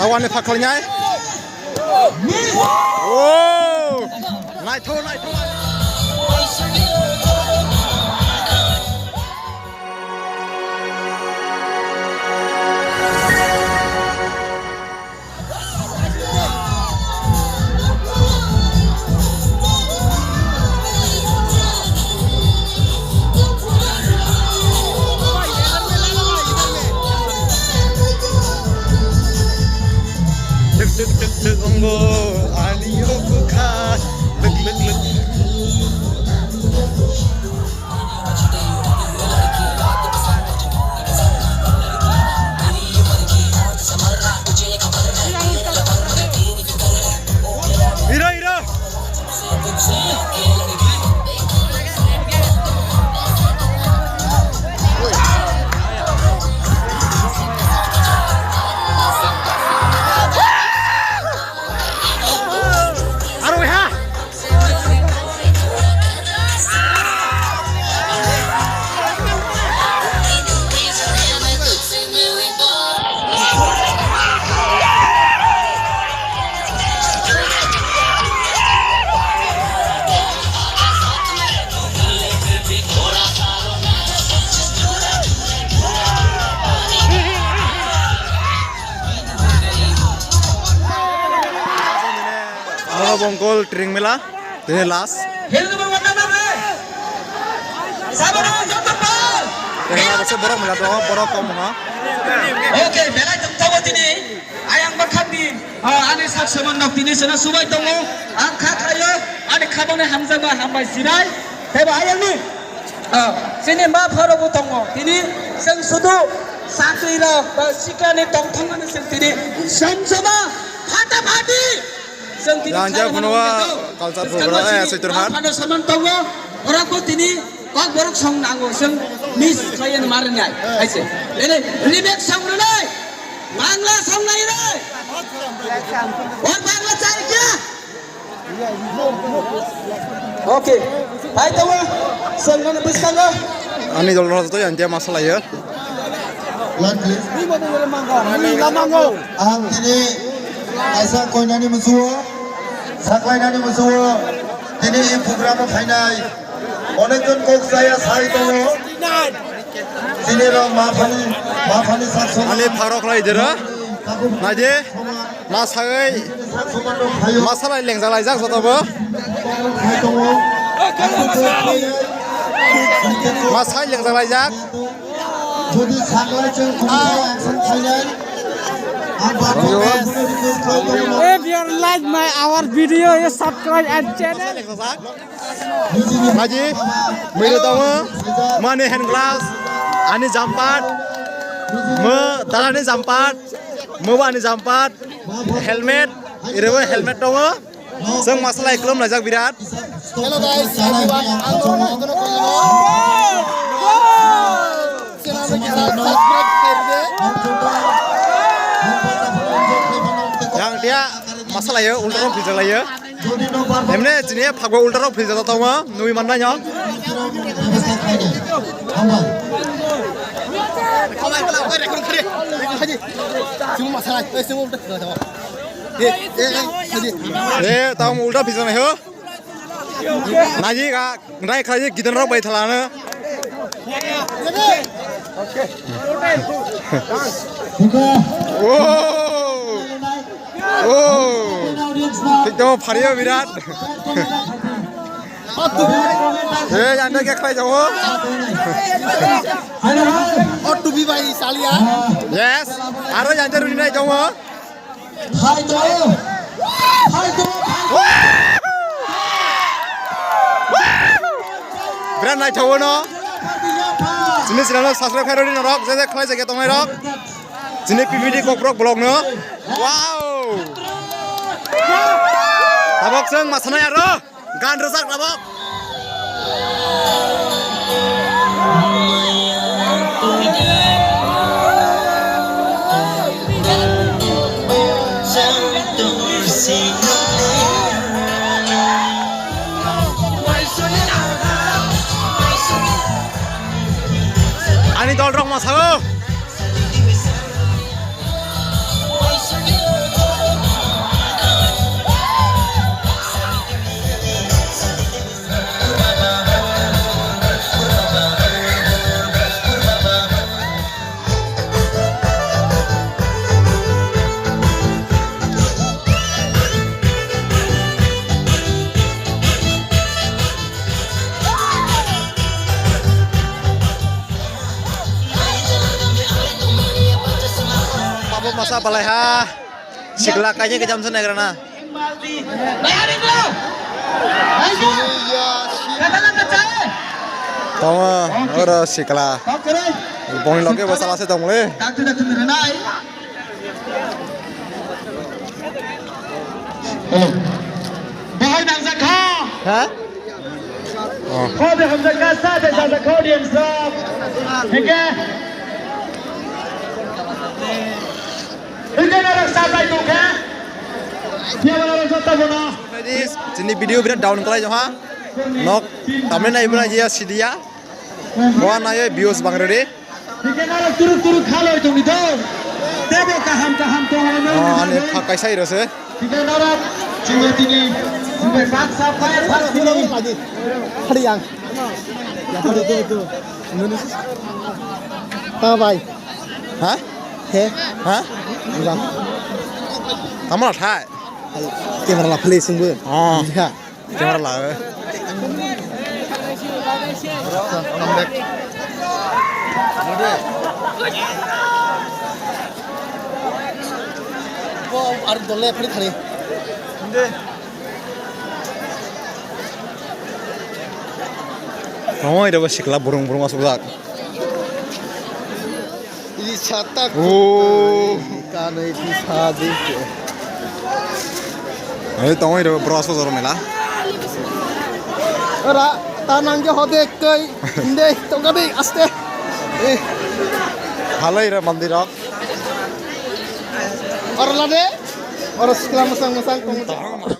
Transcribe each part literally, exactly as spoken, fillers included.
Wani phak khlainai. Oh! Naithok, naithok. Tuk, tuk, tuk, tuk, ongo, ani o bwkha. Tuk, tuk, tuk. Hero, hero. Aro ha. Abo bongkol tring mela, tini last. Hello, bro, wata na re? Sabana joto pal. Tengah ada borok mela tongo, borok kom ha. Okay, belai tongthago tini. Ayang bakhan di, ah, ani sak saman nok tini sena subai tongo. Ang kha khayo, ani khabangni hamjakma hambai sirai. Tebo ayang ni. Ah, chini ma pharo bo tongo. Tini seng sudu satwi rok ba sikani tongthangmani seng tini samsama phata phati. Seng tini Ranja khayo Phunua mano culture bwskango program, eh, chini Soitor Hat. Phano saman tongo. Ora ko tini kok borok song nango seng miss khayen marinai. Aise. Ene remake song nai. Bangla song nai re. Or Bangla chai kya? Okay. Hai tawa. Sengmani bwskango. Ani dol rok joto yang dia masalai ya. Line, please. Ang tini kaisa koinani musuo, saklainani musuo, tini program o phainai. Onekjon kok saya sai tongo. Tini rok ma phani, ma phani sak song. Ani pharo khlai dira. Naidi. Ma sagai, ma salai lengjak laijak joto bo. Ma sai lengjak laijak. Jodi saklai chwng kunu action khainai. Ang bathroom request khlai tongo. If you like my our video, you subscribe and channel. Haji, mui tongo, mani hand glass, ani jampat, mo dalani jampat, mo ani jampat, helmet, irewe helmet tongo, seng masalai klom laijak birat. Hello guys, everyone, ang Jono Jono Koyano. Channel ni kisa subscribe khairide. Yang dia masalai yo, ultra pijak lai yo. Emne chini phagwa ultra rok philja tongma nui manna nyo. Eh, tao ulta philja nai ho. Naji ga, nai khaji gidan rok bai thalana. Oh. Oh. Thik tamo phario birat. Eh, yang dia khlai jago. Oh, to be by Salia. Yes. Aro yang dia runi nai jago. Birat naithago no. Sini sini no subscribe khairodi norok, je je khlai jage tongnai rok. Chini P V D Kokborok vlog no. Wow. Tabok chwng masanai aro. Gan rwjak tabok. Ani dol rok masago. Sa balai ha. Sikla kaisa khe jamsa nagra na. Tama oro sikla. Boni loge bo sala se tongmole. Bahai nangjakha. Ha? Oh. Kode hamjakha, sade sajak audience rok. Hingke. Hingke norok sajai tongkha. Phiya norok joto bono. Chini video birat down kalai jokha. Nok tamne nai bwna ya sidiya. Bo nai views bang rwdi. Hingke norok turuk turuk khaloi tongdi do. Tebo kaham kaham tonglaimani. Oh, ani bagwi. Phak kaisa iro se. Hingke norok chwngno tini chwngbai baksa pai baksa tini. Khali yang. Yang khali tu tu. Indonesia. Tama bai. Ha? He? Ha? Enggak. Tama la thai. Camera la phali sungbu. Oh. Iya. Camera la. Ar dole phari thari. Oi, da sikla burung burung asuk jak. Ini satak. Oh. Kanai di sadi. Ayo tongoi do bro so jor mela. Ora ta nangge hode kai inde tongga di aste. Eh. Halai re mandirok. Ora lade. Ora sikla masang masang tong.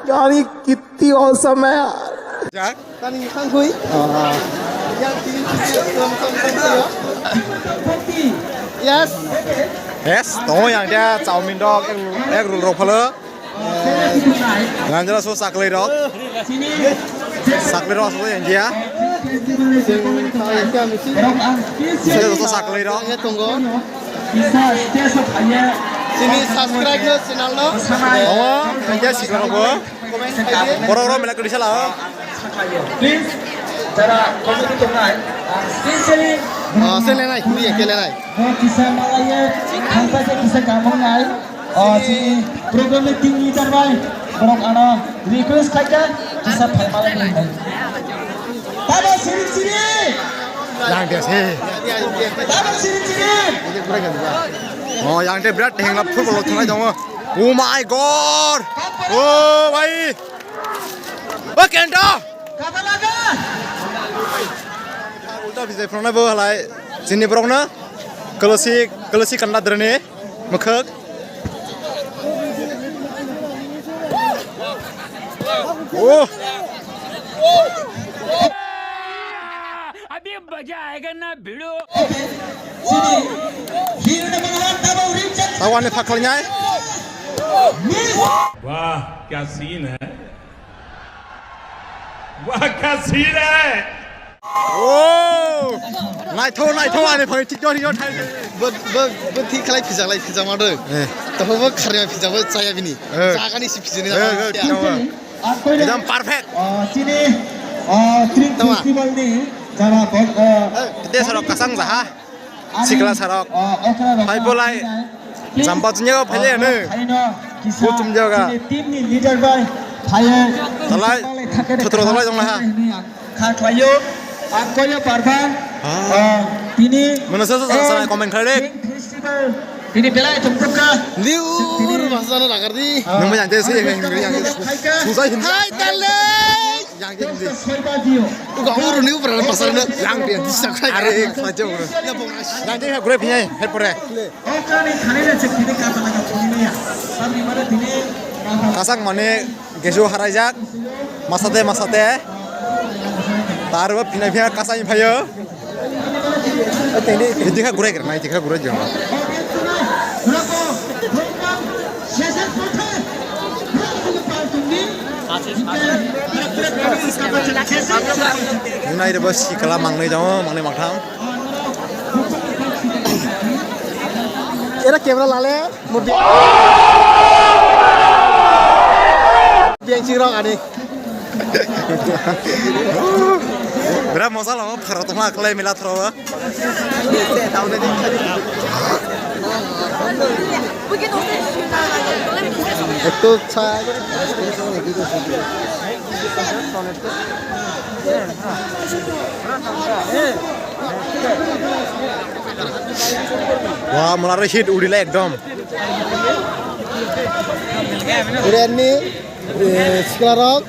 यार ये कितनी औसम है यार। Jak? Tani khang hui. Ah. Yang tini tini lam sam sam ya. Yes. Yes, tongo yang dia chowmin rok, egg, egg roll rok phalo. Yang jela so chocolate rok. Chocolate rok so yang dia. Sing thai yang dia misi. Sing so chocolate rok. Yang tongo. Sini subscribe no channel no. Tongo, yang dia sikla rok bo. Comment khai di. Borok rok mela kwrwi sala o. Please, jara committee tongnai, ang specially Ah, selenai, huri ya, kelenai. Bo kisa malaiye, khamsa khe kisa kamongnai. Oh, chini program ni team leader bai, borok ano request khaikha, kisa phalmalai nai. Tamo siri siri. Yang dia sih. Tamo siri siri. Oh, yang dia birat hengla football thangna tongo. Oh my God. Oh, bhai. O kento. Ulta bijai phwrwngnai bo halai chini borokno kolosi kolosi kanda drani mwkhwk. Oh. अभी मजा आएगा ना भिड़ो। Tawani phak khlainai. वाह, क्या सीन है। वाह, क्या सीन है। Oh! Naithok, naithok, ani phai tik tori yo thai. Bo, bo, bo thik khlai phijak lai phijak ma do. Eh. Tobo bo kharma phijak bo chaya bini. Eh. Chagani si phijini. Eh, eh, thik ma. Ekdom perfect. Ah, chini, ah, Tring Tama. Festival ni jara bo, ah, Eh, te sorok kasang jaha. Sikla sarok. Phai bolai. Jampa chunya phai le ne. Kuchum jaga. Team ni leader bai. Phai. Talai. Thotro talai jong ha. Kha khlaio. Ang koyo barban. Ah. Tini. Mano sa sa sa comment khlai de. Festival. Tini belai thumtukha. Liur bahasa na lagar di. Nang yang te se yang yang. Susai hin. Hai talai. Yang ke hindi. Uga uru ni upra pasar na yang dia bisa kai. Are khaja uru. Yang dia gure phiya he pore. Kasang mane gesu haraijak. Masate masate. Tarwa phina phina kasang phayo. Tini dikha gure kira nai dikha gure jong. Nai rebo sikla mangnoi jong mangnoi mangtham. Era camera lale mo bi-, biang ching rok ani. Bera mosa lo pharo tongma khlai mila thro. Ekto cha. Wah, mala rw hit udila ekdom. Urianni, eh, siklarok.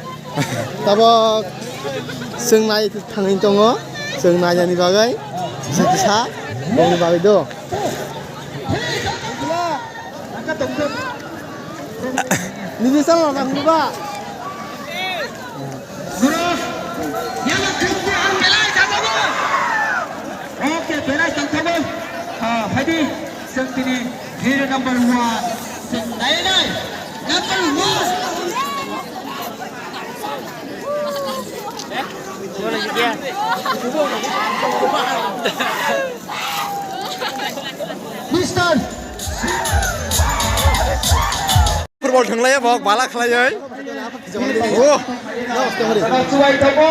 Tabok chwng nai thangwi tongo, chwng nainani bagwi kisa kisa bongni bagwi do. Nini salo nang ba. Oke, belai tongthokgo. Ah, phaidi, chwng tini hero number one. Chwng nainai number one. Mister. Football thwnglaiya bo, bala khlaiwi. Oh. Chubai tongo.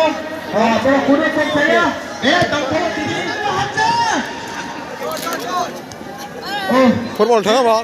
Ah, borok kunu kok saya. Eh, tongthokgo tini. Oh. Football thwngo bo.